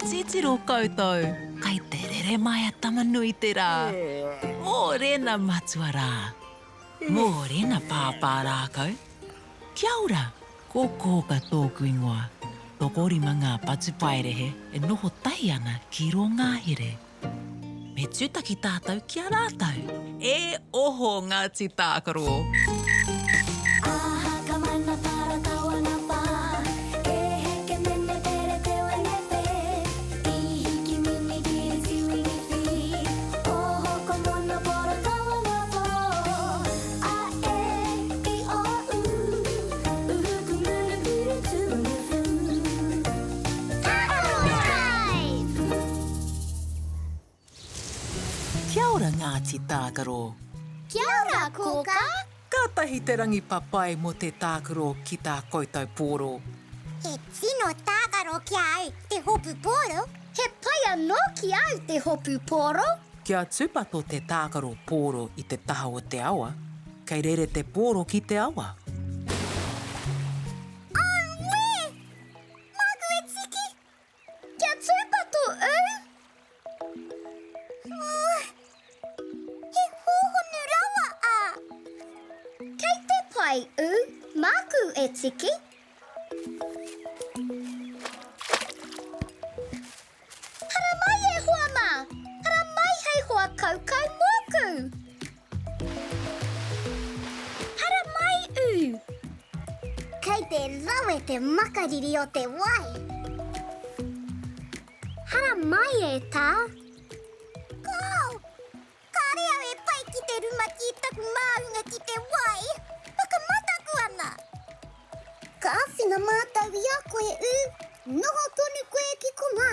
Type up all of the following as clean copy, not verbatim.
Titiro koutou, kai te rere mai a Tama-nui-te-rā. Mōrena matua rā. Mōrena pāpā rākau. Kia ora, ko Kōka tōku ingoa. Tokorima ngā patupaiarehe e noho tahi ana ki rō ngahere. Me tūtaki tātou ki a rātou. E oho Ngāti Tākaro! Kia ora Ngāti Tākaro. Kia ora Kōkā. Kātahi te rangi papai mō te tākaro ki tā koutou pōro. He tino tākaro ki a au te hopu pōro. He pai anō ki a au te hopu pōro. Kia tūpato te tākaro pōro i te taha o te awa, kei rere te pōro ki te awa. Auē! Māku e tiki! Kia tūpato ū! He hōhonu rawa a! Kei te pai ū, māku e tiki. Haramai e hoa mā! Haramai hei hoa kaukau mōku! Haramai ū! Kei te rawe te makariri o te wai! Haramai e tā! Kāo! Kāre au e pai ki te rumaki i taku māhunga ki te wai. Whakamataku ana! Ka āwhina mātou i a koe, Ū. Noho tonu koe ki konā.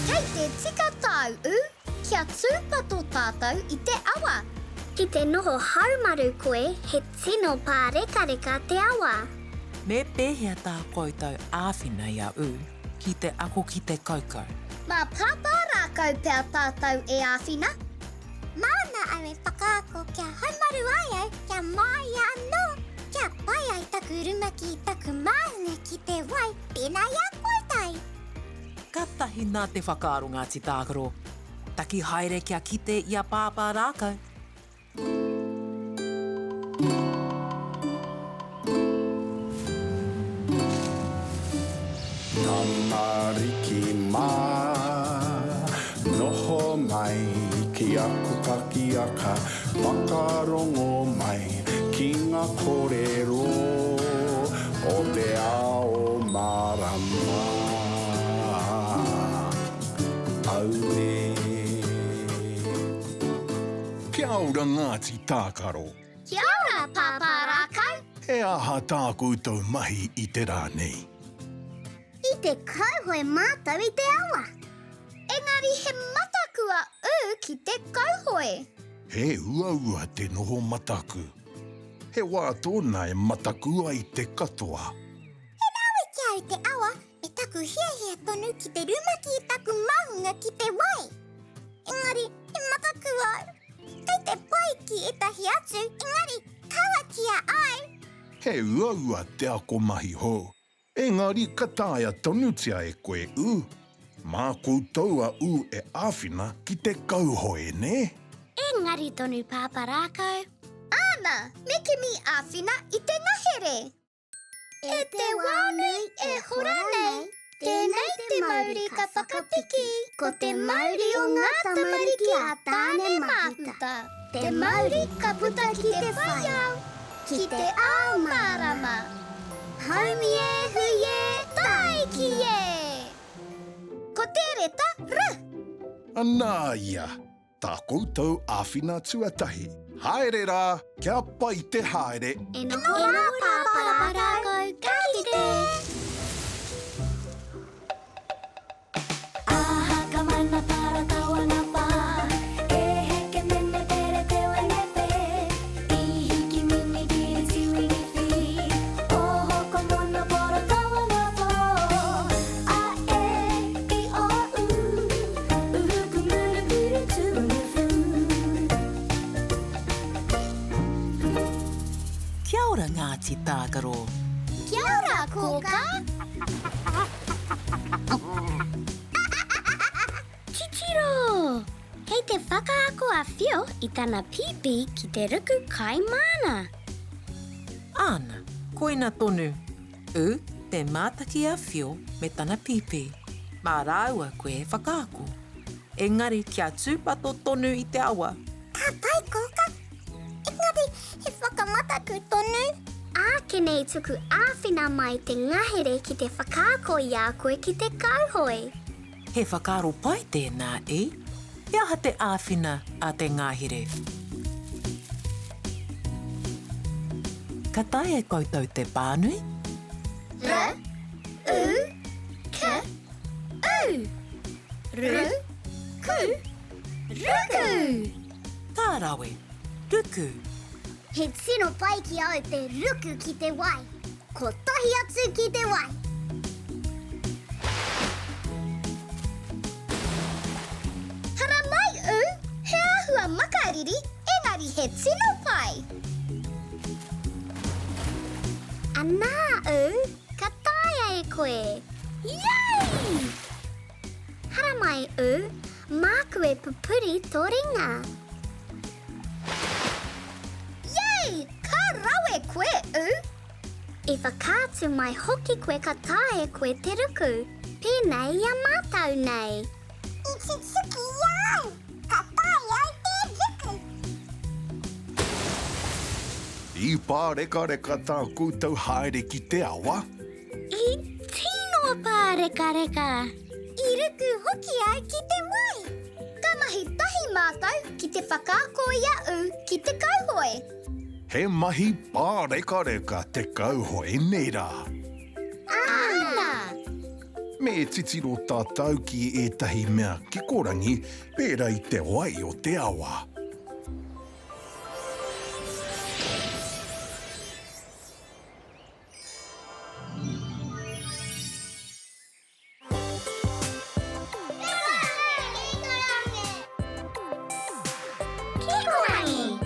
Kei te tika tāu ū, kia tūpato tātou i te awa. Ki te noho haumaru koe he tino pārekareka te awa. Me pēhea tā koutou āwhina i a Ū ki te ako ki te kaukau? Mā Pāpā Rākau pea tātou e āwhina. Māna au e whakaako kia haumaru ai au, kia māia anō, kia pai ai taku rumaki i taku māhunga ki te wai pēnā i a koutou. Katahi nā te whakaaro Ngāti Tākaro. Taki haere kia kite i a Pāpā Rākau. Tamariki mā, noho mai ki aku pakiaka, whakarongo mai ki ngā kōrero o te ao mārama. Auē. Kia ora Ngāti Tākaro. Kia ora Pāpā Rākau. He aha tā koutou mahi i te rā nei? I te kauhoe mātou i te awa. Engari he mataku a Ū ki te kauhoe. He uaua te noho mataku. He wā tōna e mataku ai te katoa. He rawe ki a au te awa me taku hiahia tonu ki te rumaki i taku māhunga ki te wai. Engari. He uaua te ako mahi hou, engari ka taea tonutia e koe U. Mā koutou a U e āwhina ki te kauhoe, nē? Engari tonu Pāpā Rākau. Āna, me kimi āwhina i te ngahere. E te wā nui e hora nei, tēnei te mauri ka whakapiki, ko te mauri o ngā tamariki a Tāne Māhuta, te mauri ka puta ki te whai ao, ki te ao mārama. Haumi e, hui e, tāiki e! Ko te reta R. Anā ia, Tā koutou āwhina tuatahi. Haere rā, kia pai te haere. E noho rā Pāpā Rākau, ka kite! Aha ka mana para tawana pa E heke mene pere te wene pe I hiki mini kiri tiwini fi Oho ko mono poro tawana po A e i o u Kia ora Ngāti Tākaro. Kia ora Kōkā. Titiro! Kei te whakaako a Whio i tana pīpī ki te ruku kai māna. Āna, koina tonu. U, te mātaki a Whio me tana pīpī. Mā rāua koe e whakaako. Engari kia tūpato tonu i te awa. Ka pai, Kōkā. Engari he whakamataku tonu. Ākene i tuku āwhina mai te ngahere ki te whakaako i a koe ki te kauhoe. He whakaaro pai tēnā, e? He aha te āwhina a te ngahere? Ka taea e koutou te pānui? R, U, K, U. Ru, ku, ruku! Ka rawe! Ruku! He tino pai ki au te ruku ki te wai. Kotahi atu ki te wai. Haramai U, he āhua makariri, engari he tino pai. Anā U, ka taea e koe. Yay! Haramai U, māku e pupuri tō ringa. Yay! Ka rawe koe, U! I whakaatu mai hoki koe ka taea koe te ruku, pēnei i a mātou nei. I tutuki i a au, ka taea au te ruku! I pārekareka tā koutou haere ki te awa? I tino pārekareka! I ruku hoki au ki te wai! Ka mahi tahi mātou ki te whakaako i a U ki te kauhoe. He mahi pārekareka te kauhoe nei rā. Āna! Me titiro tātou ki ētahi mea kikorangi pērā i te wai o te awa. Kikorangi!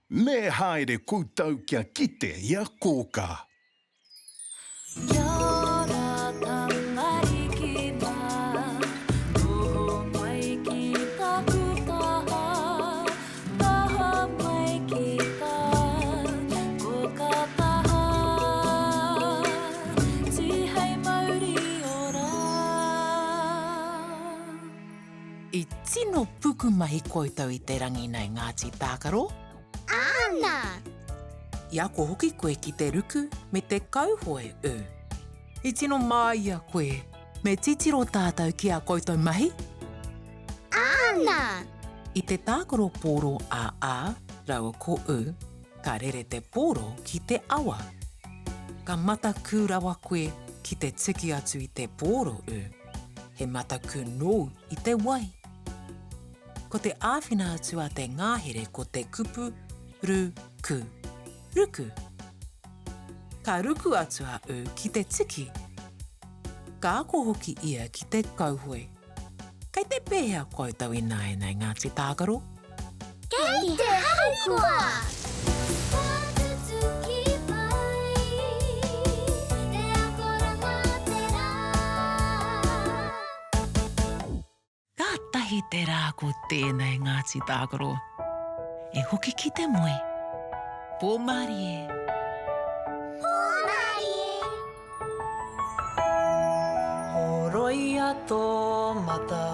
Me haere koutou kia kite i a Kōkā. Kia ora tamariki mā, noho mai ki taku taha, taha mai ki tā koka taha, tihei mauri ora. I tino pukumahi koutou i te rangi nei Ngāti Tākaro. Āna! I ako hoki koe ki te ruku me te kauhoe, ū. I tino māia koe. Me titiro tātou ki ā koutou mahi? Āna! I te tākaro pōro a A rāua ko U. Ka rere te pōro ki te awa. Ka matakū rawa koe ki te tiki atu i te pōro ū. He matakū nōu i te wai. Ko te āwhina atu a te ngahere ko te kupu ru ku. Ruku. Ka ruku atu a U ki te tiki. Ka ako hoki ia ki te kauhoe. Kei te pēhea koutou ināianei Ngāti Tākaro? Kei te harikoa! Ka tutuki pai te akoranga te rā. Kātahi te rā ko tēnei Ngāti Tākaro. E hoki ki te moe. Pō mārie. Pō mārie. Horoia tō mata,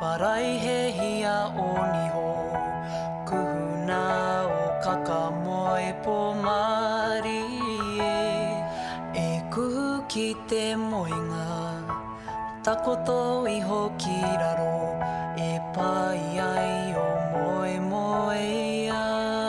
paraihehia ō niho, kuhuna ō kaka moe pō mārie, e kuhu ki te moenga. Takoto iho ki raro e pai ai o moemoeā.